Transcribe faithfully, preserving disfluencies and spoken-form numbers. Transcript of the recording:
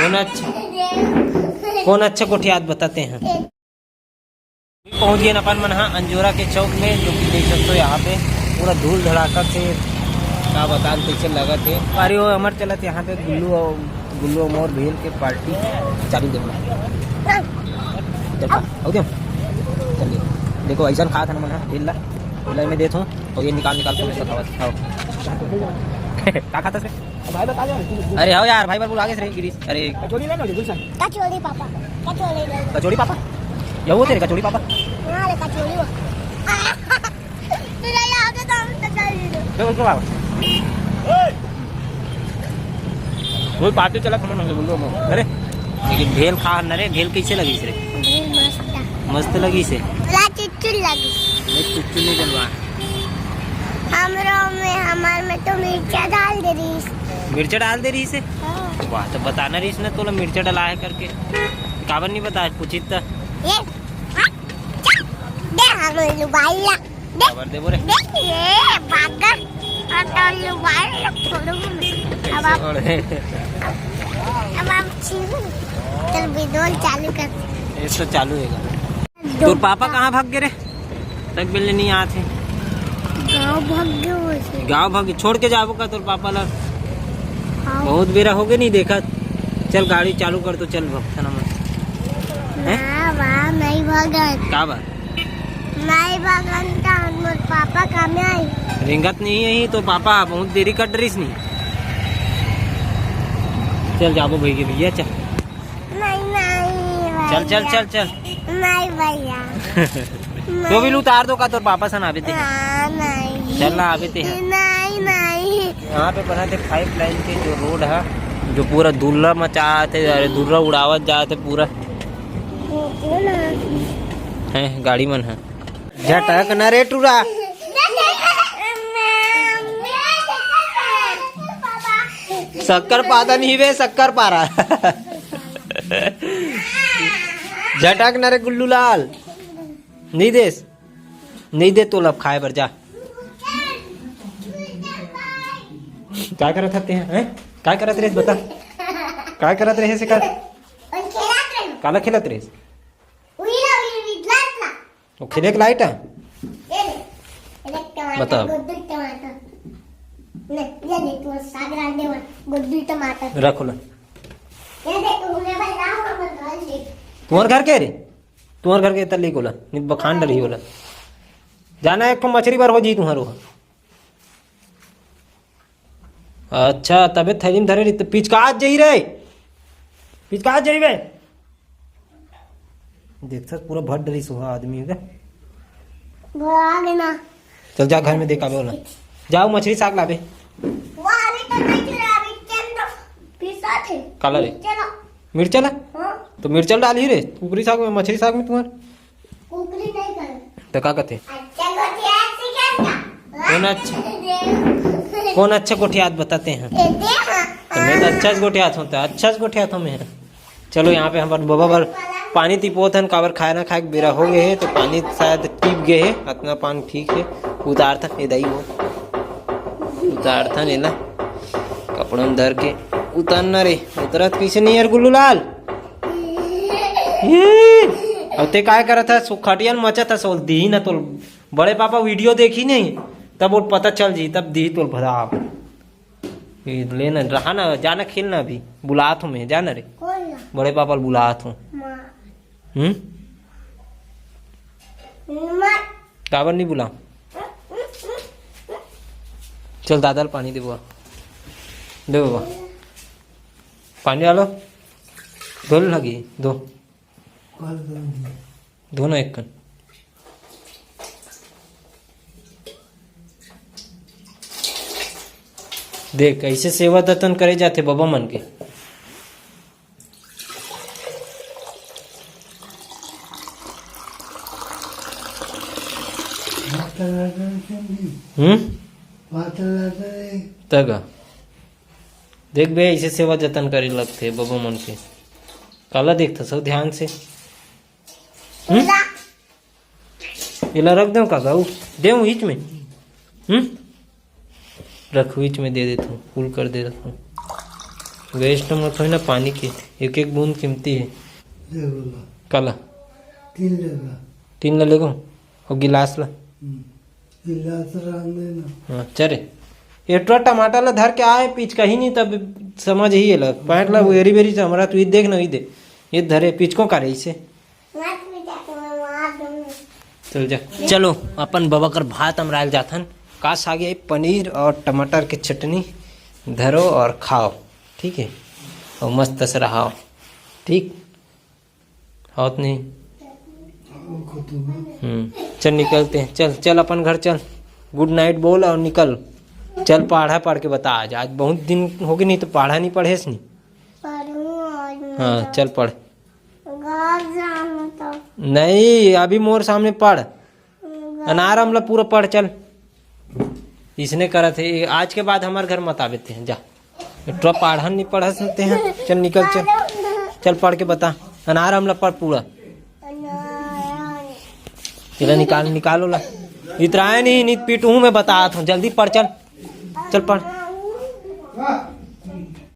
कौन अच्छा, कौन अच्छा गोठियात बताते हैं। पहुंच गए अपन मन हा अंजोरा के चौक में, जो कि देख सकते हो यहाँ पे पूरा धूल धड़ाका से, का बतान कैसे लगत है। अरे वो हमर चलत यहाँ पे गुल्लू और, गुल्लू और मोर भेल के पार्टी चालू देखो। देखो, हो गया? चलिए, देखो ऐसा खात हन मन हा भेल ला, भेल में देत हूँ और ये निकाल निकाल के मेरे साथ खावत, खाओ। का खाता रे? अरे हो यार, भाई बार बुला के रे गिरीश। अरे कचौड़ी ले लो, गुलशन। कचौड़ी पापा, कचौड़ी ले लो। कचौड़ी पापा? ये वो तेरे कचौड़ी पापा? हाँ रे, कचौड़ी वो। तू ले आके तो हम कचौड़ी दे। दे उसको पापा। वो पार्टी चला, खमन हो बोलो। अरे लेकिन भेल खा न रे, भेल कैसे लगी रे? भेल मस्त। मस्त लगी से? पूरा चुचुर लगी। नहीं, चुचुर नहीं डलवा। हमरो में, हमार में तो मिर्चा डाल दे रही। मिर्चा डाल दे रही से? हाँ। वाह, तो बताना रहीस ना तोला मिर्चा डला है करके। काबर नहीं बताए, पूछित त। ये, हाँ, चा, दे हम लुबाइला। दे, खबर देबो रे। दे, ये बागर। और तो लुबाइला छोड़ो हम। अब आप, छोड़। अब आप छीनो। चल, वीडियो चालू कर। ये तो चालू होगा। तोर पापा कहाँ भाग गए रे? तक बेले नहीं आत हे। गाँव भाग गए वो से। गाँव भाग गए, छोड़ के जाबो का तोर पापा ला? हाँ। बहुत बेरा हो गए नहीं देखा। चल गाड़ी चालू कर तो चल भक्तना मन। हैं? ना, वाह, नहीं भागन। का बात? नहीं भागन का, मोर पापा काम आई। रिंगत नहीं है तो पापा बहुत देरी कर डरिस नहीं। चल जाबो भाई के भैया, चल। नहीं, नहीं, चल, चल, भैया। चल, चल। नहीं, भैया। तो भी नहीं। उतार दो का तोर पापा सन आबे ते। हाँ, नहीं। चल ना, आबे ते हैं। नहीं, नहीं। यहाँ पे बना थे पाइपलाइन के जो रोड है, जो पूरा धुल्ला मचा थे, अरे धुल्ला उड़ावत जा थे पूरा। वो ना। है, गाड़ी मन है। झटक न रे टूरा। शक्कर पाता नहीं बे, शक्कर पारा। झटक न रे गुल्लू लाल। नहीं देस, नहीं दे तोला अब खाए बर, जा। काय करत हते हैं, हैं? काय करत रहे बता? काय करत रहे से कर? काला खेलत रहे? वो खेले के लाइट है? ये ले, ये देख टमाटर, बता। गुद्दू टमाटर। ले, ये ले, तू साग डाल दे, गुद्दू टमाटर। रख ला। ये देख, तू उन्हें भाई राम अपन घर ले। तुम्हारे घर के रे? तुम्हारे घर के तल्ली कोला, नहीं बखान डरी होला। जाना एक ठो मछली बर हो जी तुम्हारो। अच्छा, तबे थैली में धरे रही, तो पिचकात जही रे, पिचकात जही बे। देख सक, पूरा भर डरी सुहा आदमी है। भरा लेना। चल जा घर में देखा बोला। जाओ मछली साग लाबे। वो अभी तो नहीं चला, अभी चंद्र पिसा थे। काला रे? चलो। मिर्चा ला? हाँ। तो मिर्चा डाली रे, कुकरी साग में, मछली साग में तुम्हार। कुकरी नहीं खाना। तो का कहते? अच्छा गोठियात से क्या था? कौन अच्छा? कौन अच्छा गोठियात बताते हैं? ये दे हाँ। तो मैं तो अच्छा से गोठियात हूँ, तो अच्छा से गोठियात हूँ मैं। चलो यहाँ पे हम बबा बर पानी तिपोत हन, काबर खाए ना खाए के बेरा हो गए है, तो पानी शायद टिप गए है, अतना पानी ठीक है। उतारथन ए दाई वो, उतारथन एला कपड़ा में धर के। उतारना रे, उतरत कैसे नहीं यार गुल्लू लाल? ये, अब ते काय करत है? सुखटियन मचत है, सोल दी ना तोल। बड़े पापा वीडियो देखी नहीं, तब वो पता चल जी, तब दी तोल भरा। ये ले ना, रहा ना, जाना खेलना अभी, बुलात हूँ मैं, जाना रे। कौन ना? बड़े पापा ल बुलात हूँ। माँ। हम्म? माँ। काबर नहीं बुला? चल दादा ल पानी दे बुआ। दे बाबा। पानी डालो। धो लगी, धो। धो ना एक कन। देख, ऐसे सेवा जतन करे जाथे बबा मन के। हम्म? तगा। देख बे, ऐसे सेवा जतन करे लगथे बबा मन के। काला देखथस ध्यान से? हम्म? एला रख देव का गाऊ? देव बीच में। हम्म? रख, बीच में दे देथव, full कर दे रखव। वेस्ट मत होय ना पानी के, एक एक बूंद कीमती हे। ले बोला। काला? तीन लेगा। तीन ला लेगो? अउ गिलास ला? हम्म। गिलास रांध देना। हाँ, चल रे। ये टुरा टमाटर ला धर के आए, पिचकही नहीं तब समझ ही एला। पैंट ला एरी बेरी से हमरा तू ही देख ना, ही दे। ये धरे पिचको का रही से। चल जा। चलो, अपन बबा कर भात अमरायल जाथन। का साग हे? पनीर और टमाटर के चटनी धरो और खाओ, ठीक है? और मस्त से रहाओ, ठीक? होत नहीं। हम्म, चल निकलते हैं, चल, चल अपन घर चल। गुड नाइट बोल और निकल। चल पढ़ा पढ़ के बता आज, आज बहुत दिन हो गए नहीं तो पढ़ा नहीं पढ़ेस नहीं। पढ़ूँ आज मैं हाँ, तो। चल पढ़। घर जाना तो। नहीं, अभी मोर सामने पढ़। घर अनार हमला पूरा पढ़ चल। इसने करत हे, आज के बाद हमार घर मत आवे ते, जा। एक ठो पढ़न नहीं पढ़त ते हैं, चल निकल चल। चल पढ़ के बता, अनार हमला पढ़ पूरा। अनार। तेला निकाल, निकाल ओला। इतराए नहीं, नहीं पीटूँ मैं, बतात हूँ, जल्दी पढ़ चल। चल पढ़।